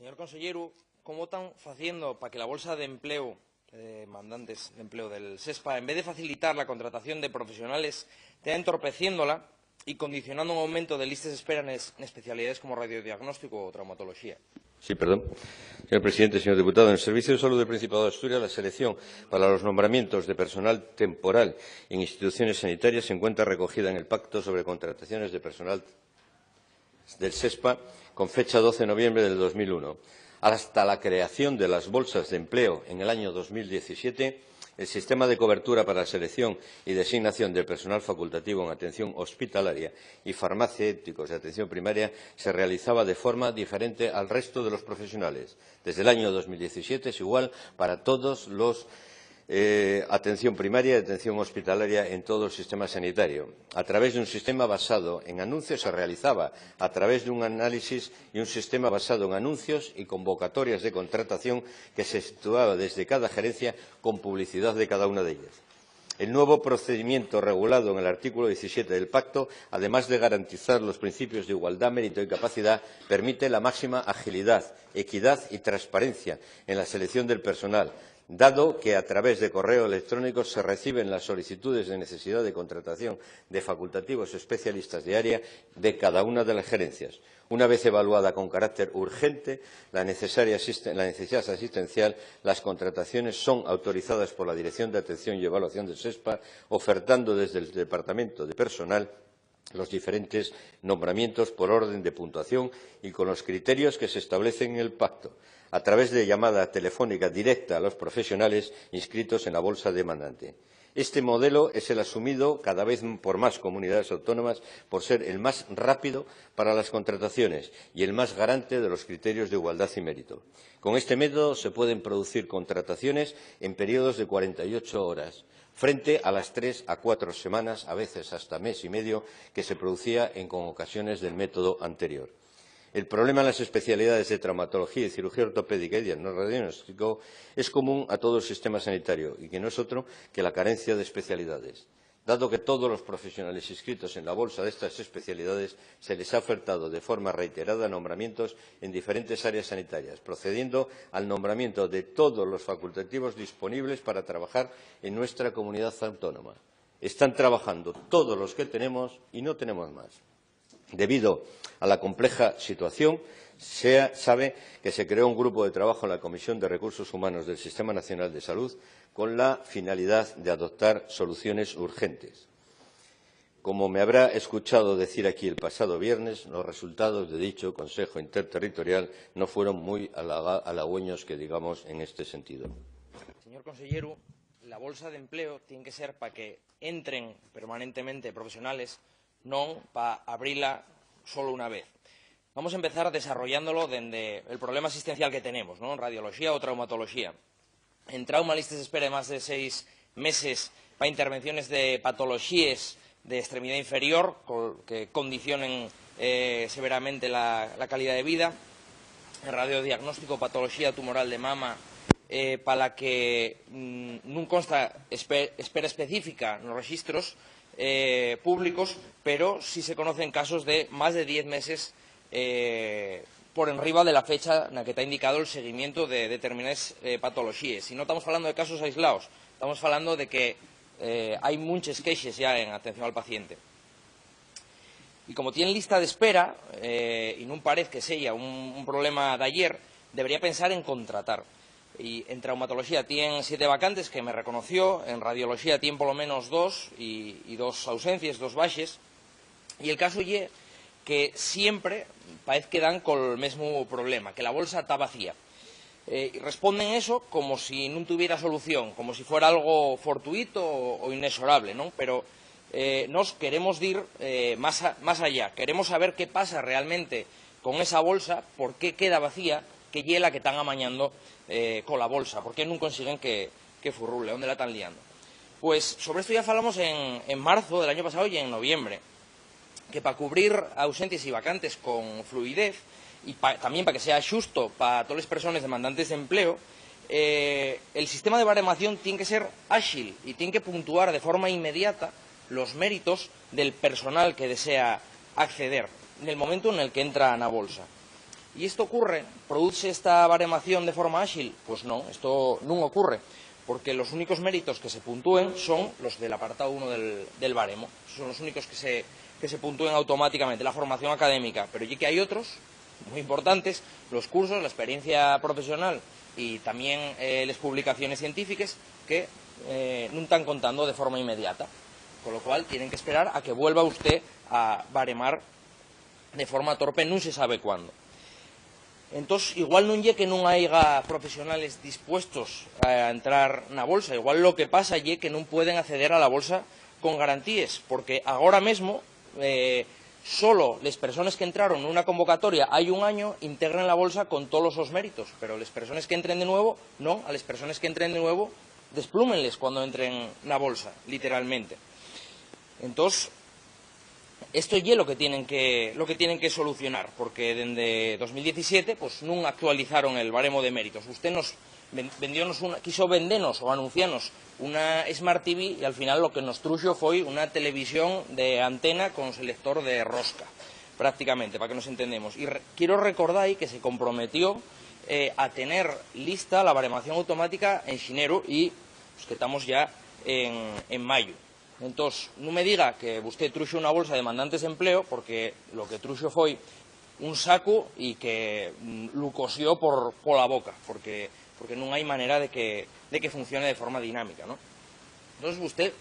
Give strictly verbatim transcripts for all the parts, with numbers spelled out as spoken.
Señor conselleru, ¿cómo tán faciendo pa que la bolsa d'empleu, eh, demandantes d'empleu del SESPA, en vez de facilitar la contratación de profesionales, tea entorpeciéndola y condicionando un aumento de listes d'espera nes, nes especialidades como radiodiagnóstico o traumatoloxía? Sí, perdón. Señor presidente, señor diputado, en el Servicio de Salud del Principado de Asturias, la selección para los nombramientos de personal temporal en instituciones sanitarias se encuentra recogida en el Pacto sobre Contrataciones de Personal del SESPA, con fecha doce de noviembre del dos mil uno. Hasta la creación de las bolsas de empleo en el año dos mil diecisiete, el sistema de cobertura para la selección y designación del personal facultativo en atención hospitalaria y farmacéuticos de atención primaria se realizaba de forma diferente al resto de los profesionales. Desde el año dos mil diecisiete es igual para todos los, eh, atención primaria y atención hospitalaria en todo el sistema sanitario. A través de un sistema basado en anuncios, se realizaba a través de un análisis y un sistema basado en anuncios y convocatorias de contratación que se situaba desde cada gerencia con publicidad de cada una de ellas. El nuevo procedimiento regulado en el artículo diecisiete del Pacto, además de garantizar los principios de igualdad, mérito y capacidad, permite la máxima agilidad, equidad y transparencia en la selección del personal, dado que a través de correo electrónico se reciben las solicitudes de necesidad de contratación de facultativos especialistas de área de cada una de las gerencias. Una vez evaluada con carácter urgente la necesaria asisten-, la necesidad asistencial, las contrataciones son autorizadas por la Dirección de Atención y Evaluación del SESPA, ofertando desde el Departamento de Personal los diferentes nombramientos por orden de puntuación y con los criterios que se establecen en el Pacto, a través de llamada telefónica directa a los profesionales inscritos en la bolsa demandante. Este modelo es el asumido cada vez por más comunidades autónomas por ser el más rápido para las contrataciones y el más garante de los criterios de igualdad y mérito. Con este método se pueden producir contrataciones en periodos de cuarenta y ocho horas, frente a las tres a cuatro semanas, a veces hasta mes y medio, que se producía en, con ocasiones del método anterior. El problema en las especialidades de traumatología y cirugía ortopédica y diagnóstico radiológico es común a todo el sistema sanitario y que no es otro que la carencia de especialidades, dado que todos los profesionales inscritos en la bolsa de estas especialidades se les ha ofertado de forma reiterada nombramientos en diferentes áreas sanitarias, procediendo al nombramiento de todos los facultativos disponibles para trabajar en nuestra comunidad autónoma. Están trabajando todos los que tenemos y no tenemos más. Debido a la compleja situación, se sabe que se creó un grupo de trabajo en la Comisión de Recursos Humanos del Sistema Nacional de Salud con la finalidad de adoptar soluciones urgentes. Como me habrá escuchado decir aquí el pasado viernes, los resultados de dicho Consejo Interterritorial no fueron muy halaga-, halagüeños, que digamos, en este sentido. Señor conselleru, la bolsa d'empleu tien que ser pa que entren permanentemente profesionales, non pa abrila solo una vez. Vamos a empezar desarrollándolo dende el problema asistencial que tenemos, ¿no? En radioloxía o traumatoloxía. En trauma, listes d'espera de más de seis meses pa intervenciones de patoloxíes de extremidá inferior, col-, que condicionen, eh, severamente la, la calidá de vida. En radiodiagnóstico, patoloxía tumoral de mama, eh, pa la que, mm, nun consta espe-, espera específica nos rexistros, eh, públicos, pero sí se conocen casos de más de diez meses, eh, por enriba de la fecha na que ta indicado el seguimiento de determinaes, eh, patoloxíes. Y no tamos falando de casos aislaos, tamos falando de que, eh, hai munches quexes ya en atención al paciente. Y como tien lista d'espera, eh, y nun parez que seya un, un problema d'ayer, debería pensar en contratar. Y en traumatoloxía tien siete vacantes que me reconoció, en radioloxía tien polo menos dos y, y dos ausencies, dos baxes. Y el caso ye que siempre paez que dan col mesmu problema, que la bolsa ta vacía. Eh, y responden eso como si nun tuviera solución, como si fuera algo fortuito o, o inexorable, ¿non? Pero, eh, nos queremos dir, eh, más a-, más allá. Queremos saber qué pasa realmente con esa bolsa, por qué queda vacía, qué ye la que tán amañando, eh, cola bolsa, por qué nun consiguen que, que furrule, dónde la tán liando. Pues sobre esto ya falamos en, en marzo del año pasado y en noviembre, que pa cubrir ausencies y vacantes con fluidez y pa, tamién pa que sea xusto pa toles persones demandantes d'empleo, eh, el sistema de baremación tien que ser áxil y tien que puntuar de forma inmediata los méritos del personal que desea acceder nel momentu nel que entra na bolsa. ¿Y esto ocurre? ¿Produce esta baremación de forma áxil? Pues non, esto nun ocurre, porque los únicos méritos que se puntúen son los del apartado uno del, del baremo. Son los únicos que se, que se puntúen automáticamente, la formación académica. Pero ye que hai otros, muy importantes, los cursos, la experiencia profesional y también, eh, les publicaciones científiques que, eh, nun tán contando de forma inmediata. Con lo cual, tienen que esperar a que vuelva usted a baremar de forma torpe, nun se sabe cuándo. Entós, igual nun ye que nun haiga profesionales dispuestos a entrar na bolsa, igual lo que pasa ye que nun pueden acceder a la bolsa con garantíes, porque agora mesmo, eh, solo les persones que entraron nuna convocatoria hai un año integren la bolsa con tolos sos méritos, pero les persones que entren de nuevo, non, a les persones que entren de nuevo, desplúmenles cuando entren na bolsa, literalmente. Entós, esto ye lo que tienen que, lo que tienen que solucionar, porque dende dos mil diecisiete, pues, nun actualizaron el baremo de méritos. Usted nos ven-, vendiónos una, quiso vendenos o anuncianos una Smart T V y al final lo que nos truxo foi una televisión de antena con selector de rosca, prácticamente, pa que nos entendemos. Y re-, quiero recordar que se comprometió, eh, a tener lista la baremación automática en xineru y, pues, que tamos ya en, en mayu. Entós, nun me diga que vusté truxo una bolsa de demandantes d'empleo, porque lo que truxo foi un sacu y que, mm, lu cosió por, pola boca, porque, porque nun hai manera de que, de que funcione de forma dinámica, ¿no? Entós, vusté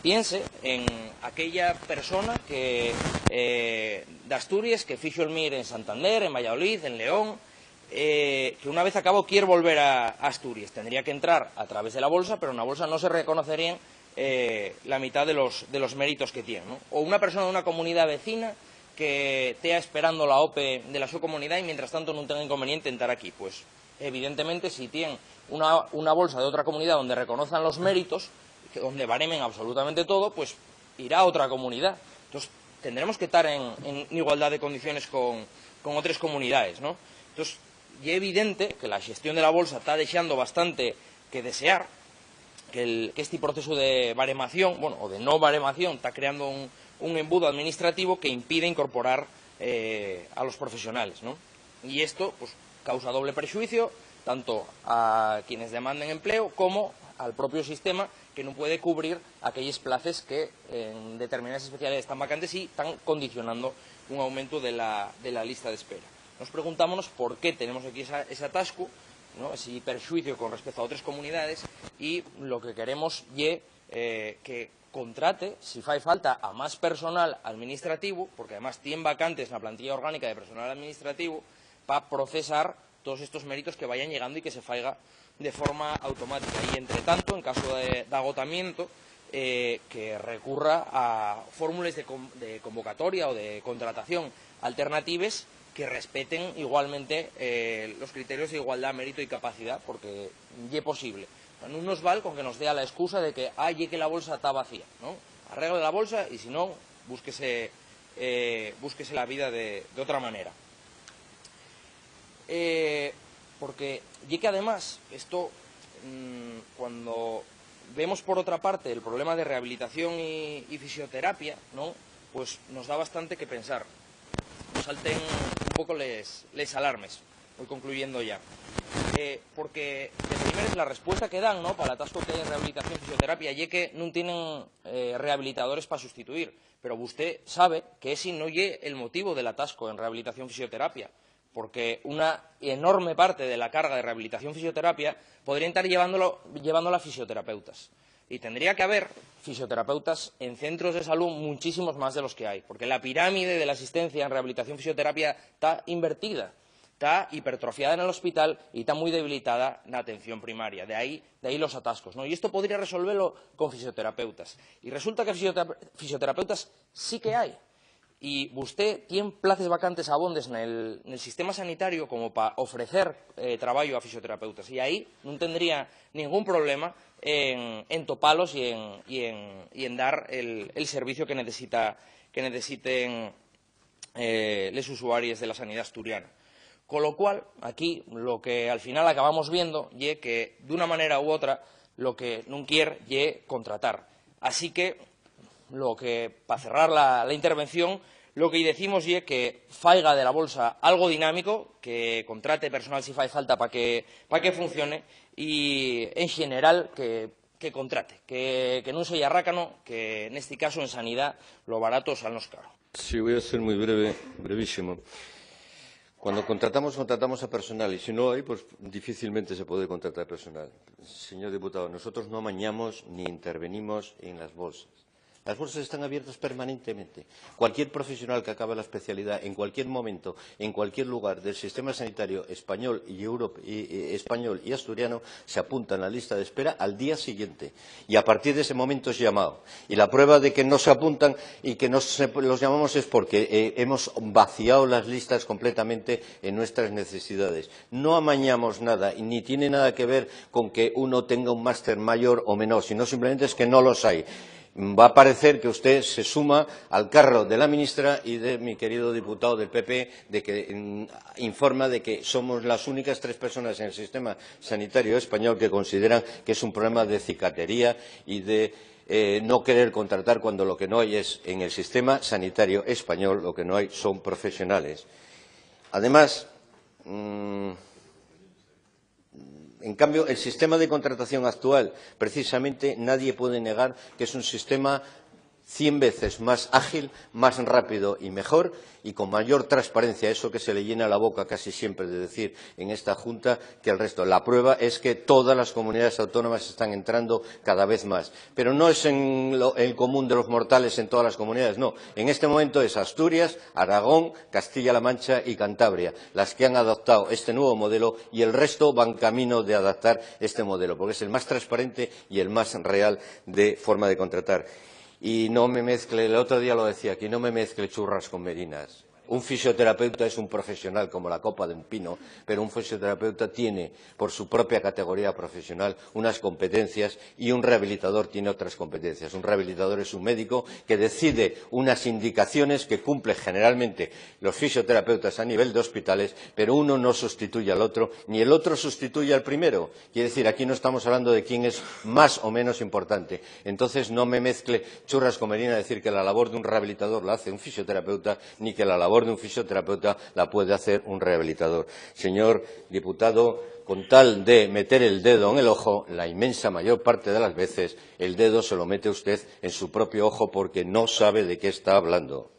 piense en aquella persona que, eh, d'Asturies, que fixo el mir en Santander, en Valladolid, en León, eh, que una vez acabó quier volver a, a Asturies. Tendría que entrar a través de la bolsa, pero na bolsa no se reconocerían, eh, la mitad de los, de los méritos que tien, ¿no? O una persona d'una comunidá vecina que tea esperando la OPE de la so comunidá y mientras tanto nun tenga inconveniente en tar aquí. Pues, evidentemente, si tien una, una bolsa d'otra comunidá onde reconozan los méritos, que, onde baremen absolutamente todo, pues irá a otra comunidá. Entós, tendremos que tar en, en igualdá de condiciones con, con otres comunidaes, ¿no? Entós, ye evidente que la xestión de la bolsa ta dexando bastante que desear, que el, que esti procesu de baremación, bueno, o de no baremación, ta creando un, un embudo administrativo que impide incorporar, eh, a los profesionales, ¿no? Y esto, pues, causa doble perxuicio, tanto a quienes demanden empleo como al propio sistema, que nun puede cubrir aquelles places que en determinaes especialidades tán vacantes y tán condicionando un aumento de la, de la lista d'espera. Nos preguntámonos por qué tenemos aquí esa, ese atascu, ¿no? Ese perxuicio con respecto a otres comunidades, y lo que queremos ye, eh, que contrate, si fai falta, a más personal administrativo, porque además tien vacantes na plantilla orgánica de personal administrativo, pa procesar todos estos méritos que vayan llegando y que se faiga de forma automática. Y, entre tanto, en caso de, d'agotamiento, eh, que recurra a fórmules de con-, de convocatoria o de contratación alternatives que respeten igualmente, eh, los criterios de igualdad, mérito y capacidad, porque ye posible. Nun nos val con que nos dea la excusa de que, "Ah, ye que la bolsa ta vacía", ¿no? Arregle la bolsa y, si non, búsquese, eh, búsquese la vida de, de otra manera. Eh, porque ye que, además, esto, mm, cuando vemos, por otra parte, el problema de rehabilitación y, y fisioterapia, ¿no? Pues nos da bastante que pensar. Nos salten un poco les, les alarmes. Voi concluyendo ya. Eh, porque, de primeres, la respuesta que dan, ¿no?, pal atasco que hai en rehabilitación y fisioterapia ye que nun tienen, eh, rehabilitadores pa sustituir. Pero vusté sabe que esi no ye el motivo del atasco en rehabilitación y fisioterapia, porque una enorme parte de la carga de rehabilitación y fisioterapia podríen tar llevándolo, llevándola a fisioterapeutas. Y tendría que haber fisioterapeutas en centros de salud muchísimos más de los que hai, porque la pirámide de la asistencia en rehabilitación y fisioterapia ta invertida, ta hipertrofiada en el hospital y ta mui debilitada na atención primaria. De ahí, de ahí los atascos, ¿no? Y esto podría resolvelo con fisioterapeutas. Y resulta que fisiotera-, fisioterapeutas sí que hai. Y vusté tien places vacantes abondes nel, nel sistema sanitario como pa ofrecer, eh, trabayo a fisioterapeutas. Y ahí nun tendría ningún problema en, en topalos y en, y en, y en dar el, el servicio que necesita, que necesiten, eh, les usuaries de la sanidá asturiana. Con lo cual, aquí lo que al final acabamos viendo ye que, d'una manera u otra, lo que nun quier ye contratar. Así que, lo que, pa cerrar la, la intervención, Lo que-y decimos ye que faiga de la bolsa algo dinámico, que contrate personal si fai falta pa que, pa que funcione, y, en xeneral, que, que contrate, que, que nun seya rácano, que nesti casu en sanidá lo barato sal-nos caro. Sí, voy a ser muy breve, brevísimo. Cuando contratamos, contratamos a personal, y si no hay, pues difícilmente se puede contratar personal. Señor diputado, nosotros no amañamos ni intervenimos en las bolsas. Las bolsas están abiertas permanentemente. Cualquier profesional que acabe la especialidad en cualquier momento, en cualquier lugar del sistema sanitario español y, Europe-, y, y español y asturiano, se apunta en la lista de espera al día siguiente. Y a partir de ese momento es llamado. Y la prueba de que no se apuntan y que no se, los llamamos es porque, eh, hemos vaciado las listas completamente en nuestras necesidades. No amañamos nada y ni tiene nada que ver con que uno tenga un máster mayor o menor, sino simplemente es que no los hay. Va a parecer que usted se suma al carro de la ministra y de mi querido diputado del P P, de que, mm, informa de que somos las únicas tres personas en el sistema sanitario español que consideran que es un problema de cicatería y de, eh, no querer contratar, cuando lo que no hay es, en el sistema sanitario español, lo que no hay son profesionales. Además, mm, en cambio, el sistema de contratación actual, precisamente, nadie puede negar que es un sistema cien veces más ágil, más rápido y mejor, y con mayor transparencia, eso que se le llena la boca casi siempre de decir en esta Junta, que el resto. La prueba es que todas las comunidades autónomas están entrando cada vez más. Pero no es en lo, el común de los mortales en todas las comunidades, no. En este momento es Asturias, Aragón, Castilla-La Mancha y Cantabria las que han adoptado este nuevo modelo y el resto van camino de adaptar este modelo, porque es el más transparente y el más real de forma de contratar. Y no me mezcle, el otro día lo decía aquí, no me mezcle churras con merinas. Un fisioterapeuta es un profesional como la copa de un pino, pero un fisioterapeuta tiene, por su propia categoría profesional, unas competencias y un rehabilitador tiene otras competencias. Un rehabilitador es un médico que decide unas indicaciones que cumple generalmente los fisioterapeutas a nivel de hospitales, pero uno no sustituye al otro, ni el otro sustituye al primero. Quiere decir, aquí no estamos hablando de quién es más o menos importante. Entonces, no me mezcle churras con merina decir que la labor de un rehabilitador la hace un fisioterapeuta, ni que la labor de un fisioterapeuta la puede hacer un rehabilitador. Señor diputado, con tal de meter el dedo en el ojo, la inmensa mayor parte de las veces el dedo se lo mete usted en su propio ojo porque no sabe de qué está hablando.